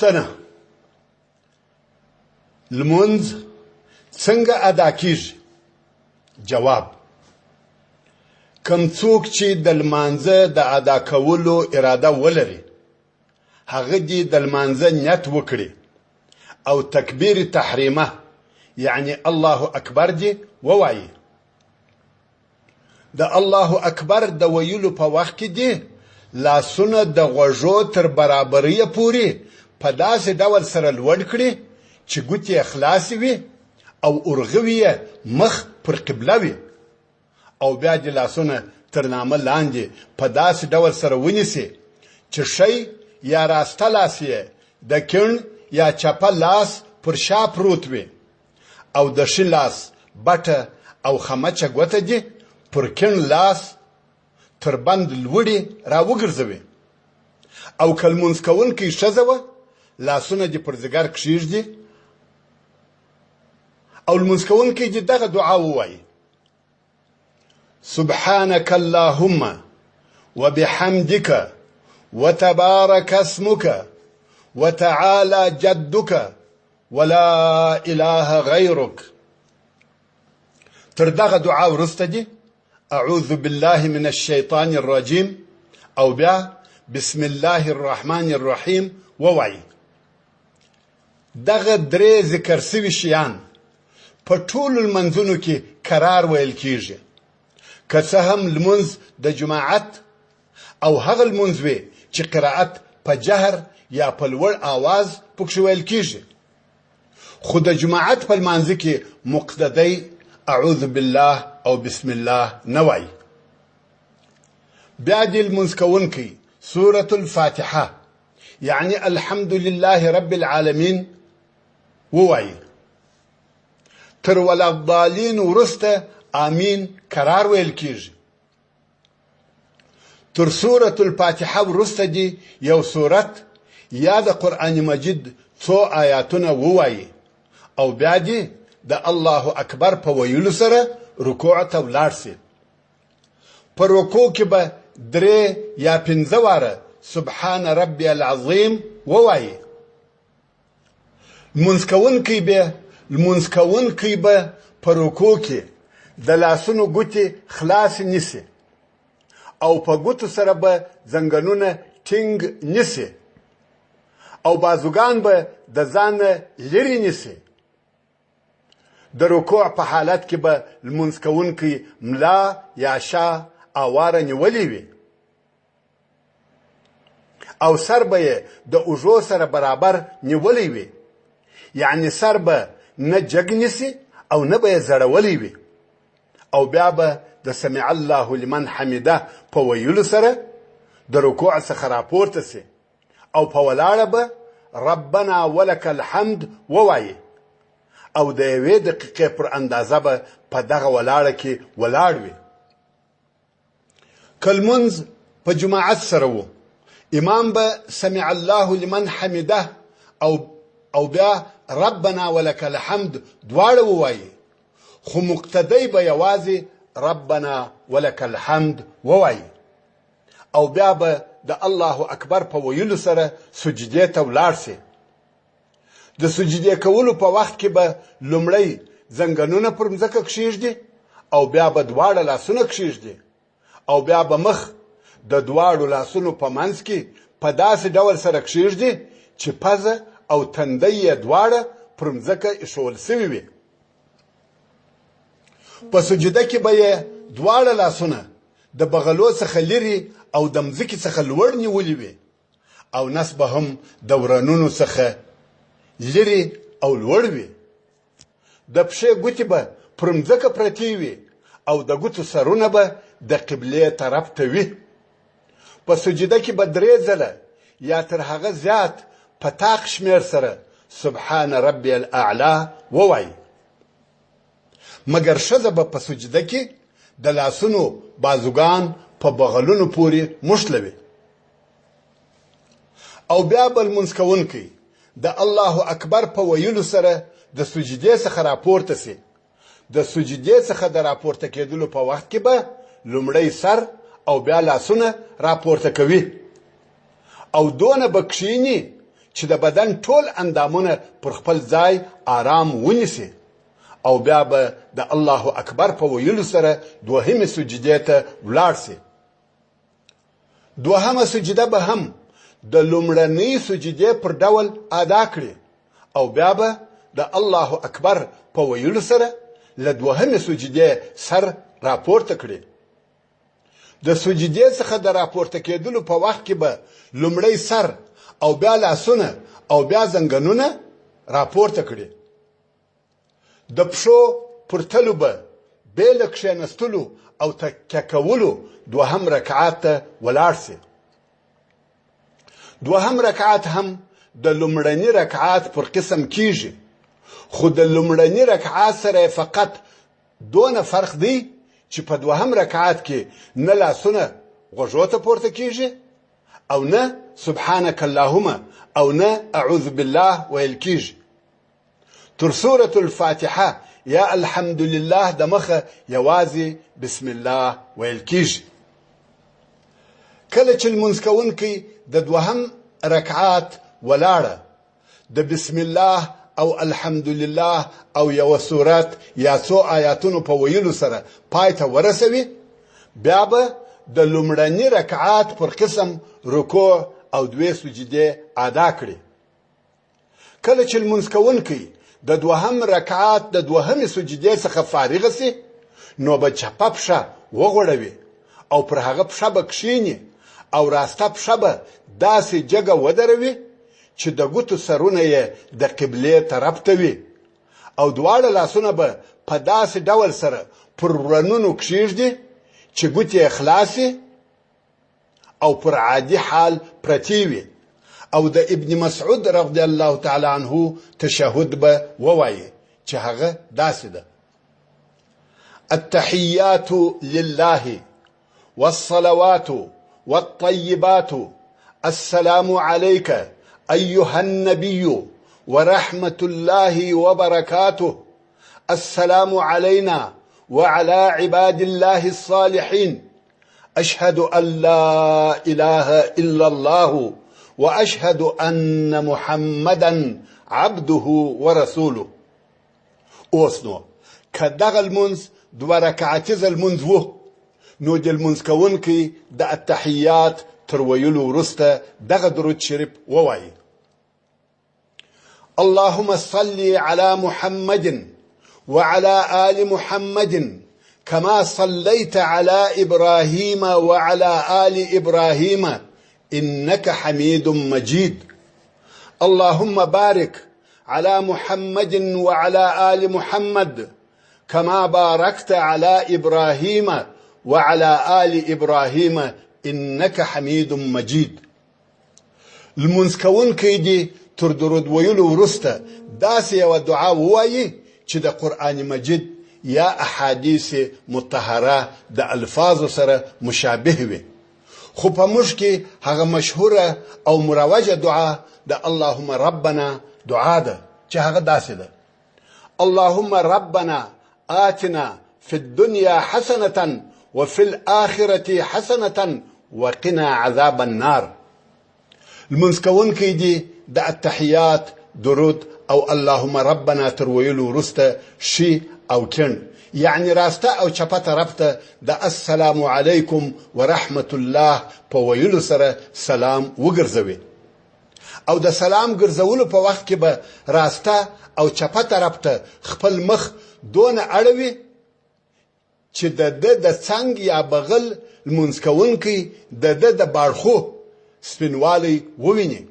پوښتنه، لمونځ څنګه ادا کیږي؟ جواب، کوم څوک چې د لمانځه د ادا کولو اراده ولري، هغه دې د لمانځه نیت وکړي او تکبیر تحریمه یعنی الله اکبر دې ووایي. د الله اکبر د ویلو په وخت کې دې لاسونه د غوږو تر برابرۍ پورې په داسې ډول سره لوړ کړي چې ګوتې یې خلاصې وي او اورغوي یې مخ پر قبله وي او بیا دې لاسونه تر نامه لاندې په داسې ډول سره ونیسي چې ښی یا راسته لاس یې د کیڼ یا چپه لاس پر شا پروت وي او د ښي لاس بټه او خمچه ګوته دې پر کیڼ لاس تر بند لوړې راوګرځوي او که لمونځ کوونکی ښځه وه، لاسونه دې پر ځیګر کښېږدي او لمونځ کوونکی دې دغه دعا ووایي، سبحانك اللهم وبحمدك وتبارك اسمك وتعالى جدك ولا اله غيرك. تر دغه دعا وروسته دي اعوذ بالله من الشیطان الرجیم او بیا بسم الله الرحمن الرحیم ووایي. دغه درې ذکر سوي شیان په ټولو لمنځونو کې کرار ویل کیږي، که څه هم لمونځ د جماعت او هغه لمونځ وي چې قرائت په جهر یا په لوړ آواز پکښې ویل کیږي، خو د جماعت په لمانځه کې مقتدی اعوذ بالله او بسم الله نه وایي. بیا دې لمونځ کوونکی سورة الفاتحه یعنی الحمد لله رب العالمین ووایي. تر ولا الضالین وروسته آمین کرار ویل کیږي. تر سورة الفاتحه وروسته دې یو سورت یا د قرآن مجید څو آیاتونه ووایي او بیا دې د الله اکبر په ویلو سره رکوع ته ولاړ شي. په رکوع کې به درې یا پنځه واره سبحان ربی العظیم ووایي. لمونځ کوونکی به لمونځ کوونکی به په رکوع کې د لاسونو ګوتې خلاصې نیسي او په ګوتو سره به ځنګنونه ټینګ نیسي او بازوګان به د ځانه لرې نیسي. د رکوع په حالت کې به لمونځ کوونکی ملا یا شا آواره نیولې وي او سر به یې د اوږو سره برابر نیولی وي، یعنې سر به نه جګ نیسي او نه به یې ځړولی وي او بیا به د سمع الله لمن حمده په ویلو سره د رکوع څخه راپورته سي او په ولاړه به ربنا ولک الحمد ووایي او د یوې دقیقې پر اندازه به په دغه ولاړه کې ولاړ وي. که لمونځ په جماعت سره وو، امام به سمع الله لمن حمده او او بیا ربنا ولک الحمد دواړه ووایي، خو مقتدی به یوازې ربنا ولک الحمد ووایي او بیا به د الله اکبر په ویلو سره سجدې ته ولاړ شي. د سجدې کولو په وخت کې به لومړی زنګنونه پر مځکه کښېږدي او بیا به دواړه لاسونه کښېږدي او بیا به مخ د دواړو لاسونو په منځ کې په داسې ډول سره کښېږدي چې پزه او تندی یې دواړه پر مځکه ایښوول شوي وي. په سجده کې به یې دواړه لاسونه د بغلو څخه لرې او د مځکې څخه لوړ نیولي وي. او نس به هم د ورنونو څخه لرې او لوړ وي. د پښې ګوتې به پر مځکه پرتې وي او د ګوتو سرونه به د قبلې طرف ته وي. په سجده کې به درې ځله یا تر هغه زیات په طاق شمېر سره سبحان ربی الاعلی ووایي. مګر ښځه به په سجده کې د لاسونو بازوګان په بغلونو پورې مښلوي. او بیا به لمونځ کوونکی د الله اکبر په ویلو سره د سجدې څخه راپورته شي. د سجدې څخه د راپورته کېدلو په وخت کې به لومړی سر او بیا لاسونه راپورته کوي او دونه به کښیني چې د بدن ټول اندامونه پر خپل ځای آرام ونیسي او بیا به د الله اکبر په ویلو سره دوهمې سجدې ته ولاړ شي. دوهمه سجده به هم د لومړنۍ سجدې پر ډول ادا کړي او بیا به د الله اکبر په ویلو سره له دوهمې سجدې سر راپورته کړي. د سجدې څخه د راپورته کېدلو په وخت کې به لومړی سر او بیا لاسونه او بیا زنګنونه راپورته کړي. د پښو پر تلو به بې له کښېنستلو او تکیه کولو دوهم رکعت ته ولاړ شي. دوهم رکعت هم د لومړني رکعت پر قسم کیږي، خو د لومړني رکعت سره فقط دونه فرق دی چې په دوهم رکعت کې نه لاسونه غوږو ته پورته کیږي او نه سبحانك اللهم او نه اعوذ بالله ویل کیږي. تر سورة الفاتحه یا الحمدلله د مخه یوازې بسم الله ویل کیږي. کله چې لمونځ کوونکی د دوهم رکعات ولاړه د بسم الله او الحمدلله او یوه سورت یا څو آیاتونو په ویلو سره پای ته ورسوي، بیا به د لومړني رکعات پر قسم رکوع او دوې سجدې ادا کړي. کله چې لمونځ کوونکی د دوهم رکعات د دوهمې سجدې څخه فارغ شي، نو به چپه پښه وغوړوي او پر هغه پښه به کښیني او راسته پښه به داسې جګه ودروي چې د ګوتو سرونه یې د قبلې طرف ته وي او دواړه لاسونه به په داسې ډول سره پر ورنونو کښېږدي چې ګوتې یې خلاصې او پر عادي حال پرتې وي او د ابن مسعود رضی الله تعالی عنه تشهد به ووایي چې هغه داسې ده: التحيات لله والصلوات والطيبات السلام عليك أيها النبي ورحمة الله وبركاته السلام علينا وعلى عباد الله الصالحين أشهد أن لا إله إلا الله وأشهد أن محمدا عبده ورسوله. اوس نو که دغه لمونځ دوه رکعتیزه لمونځ وو، نو د لمونځ کوونکی د التحیات تر ویلو وروسته دغه درود شریف ووایي: اللهم صل على محمد وعلى آل محمد كما صليت على إبراهيم وعلى آل إبراهيم إنك حميد مجيد. اللهم بارك على محمد وعلى آل محمد كما باركت على إبراهيم وعلى آل إبراهيم إنك حميد مجيد. لمونځ کوونکی دې تر درود ویلو وروسته داسې یوه دعا ووایي چې د قرآن مجید یا احادیث مطهره د الفاظو سره مشابه وي، خو په موږ کې هغه مشهوره او مروجه دعا د اللهم ربنا دعا ده چې هغه داسې ده: اللهم ربنا آتنا في الدنيا حسنة وفي الآخرة حسنة وقنا عذاب النار. لمونځ کوونکی دې د التحیات، درود او اللهم ربنا تر ویلو وروسته ښي او کیڼ یعنی راسته او چپه طرف ته د السلام علیکم ورحمت الله په ویلو سره سلام وګرځوي او د سلام ګرځولو په وخت کې به راسته او چپه طرف ته خپل مخ دونه اړوي چې د ده د څنګ یا بغل لمونځ کوونکی د ده د باړخو سپینوالی وویني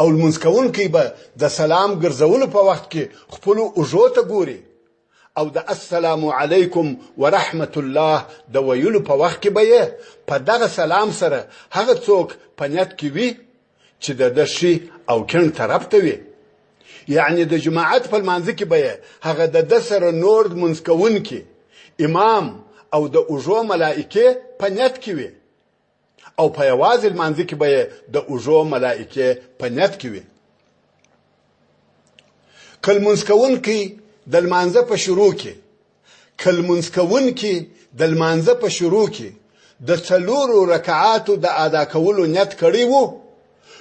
او لمونځ کوونکی به د سلام ګرځولو په وخت کې خپلو اوږو ته ګوري او د السلام علیکم ورحمت الله د ویلو په وخت کې به یې په دغه سلام سره هغه څوک په نیت کې وي چې د ده ښي او کیڼ طرف ته وي، یعنې د جماعت په لمانځه کې به یې هغه د ده سره نور لمونځ کوونکي، امام او د اوږو ملائکې په نیت کې وي او په یوازې لمانځه کې به یې د اوږو ملائکې په نیت کې وي. که لمونځ کوونکی د لمانځه په شروع کې که لمونځ کوونکي د لمانځه په شروع کې د څلورو رکعاتو د ادا کولو نیت کړی وو،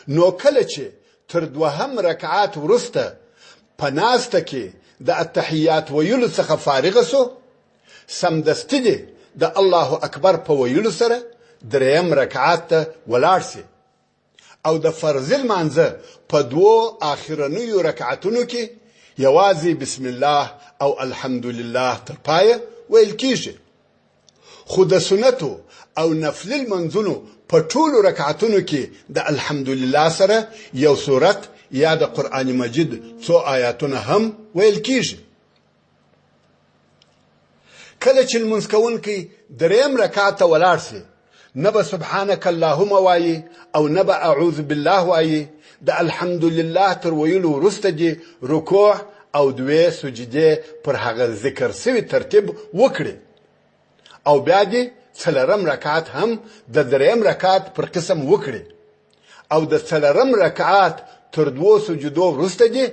نو کله چې تر دوهم رکعت وروسته په ناسته کې د التحیات ویلو څخه فارغ سو، سمدستي دې د الله اکبر په ویلو سره دریم رکعت ته ولاړ سي او د فرضي لمانځه په دوو آخرنیو رکعتونو کې یوازې بسم الله او الحمدلله تر پایه ویل کیږي. خو د سنتو او نفلي لمونځونو په ټولو رکعتونو کې د الحمدلله سره یو سورت یا د قرآن مجید څو آیاتونه هم ویل کیږي. کله چې لمونځ کوونکی دریم رکعت ته ولاړ شي، نه به سبحانک اللهم وایي او نه به اعوذ بالله وایي. د الحمدلله تر ویلو وروسته دې رکوع او دوې سجدې پر هغه ذکر شوي ترتیب وکړي او بیا دې څلورم رکعت هم د دریم رکعت پر قسم وکړي او د څلورم رکعت تر دوو سجدو وروسته دې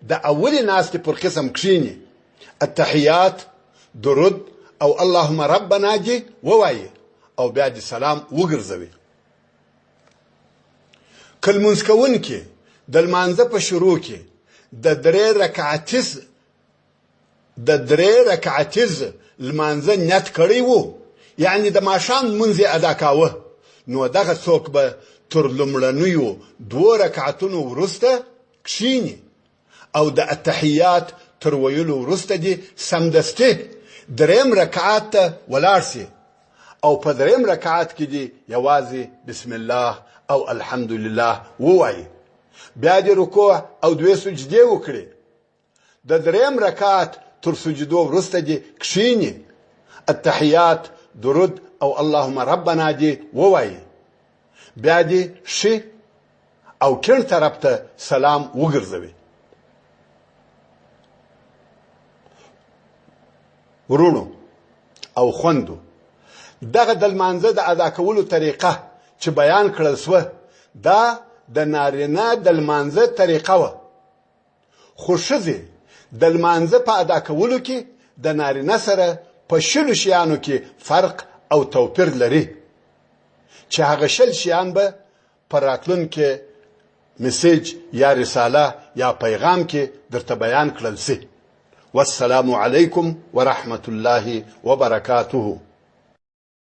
د اولې ناستې پر قسم کښیني، التحیات، درود او اللهم ربنا دې ووایي او بیا دې سلام وګرځوي. که لمونځ کوونکي د لمانځه په شروع کې د درې رکعتیز د درې رکعتیز لمانځه نیت کړی وو، یعنی د ماښام لمونځ یې ادا کاوه، نو دغه څوک به تر لومړنیو دوو رکعتونو وروسته کښیني او د التحیات تر ویلو وروسته دې سمدستي دریم رکعت ته ولاړ شي او په دریم رکعت کې دې یوازې بسم الله او الحمدلله ووایي، بیا دې رکوع او دوې سجدې وکړي. د دریم رکعت تر سجدو وروسته دې کښیني، التحیات، درود او اللهم ربنا دې ووایي، بیا دې ښي او کیڼ طرف ته سلام وګرځوي. وروڼو او خوندو، دغه د لمانځه د ادا کولو طریقه چې بیان کړل شوه، دا د نارینه د لمانځه طریقه وه، خو ښځې د لمانځه په ادا کولو کې د نارینه سره په شلو شیانو کې فرق او توپیر لري، چې هغه 20 شیان به په راتلونکې مسیج یا رساله یا پیغام کې درته بیان کړل شي. والسلام علیکم ورحمة الله وبرکاته.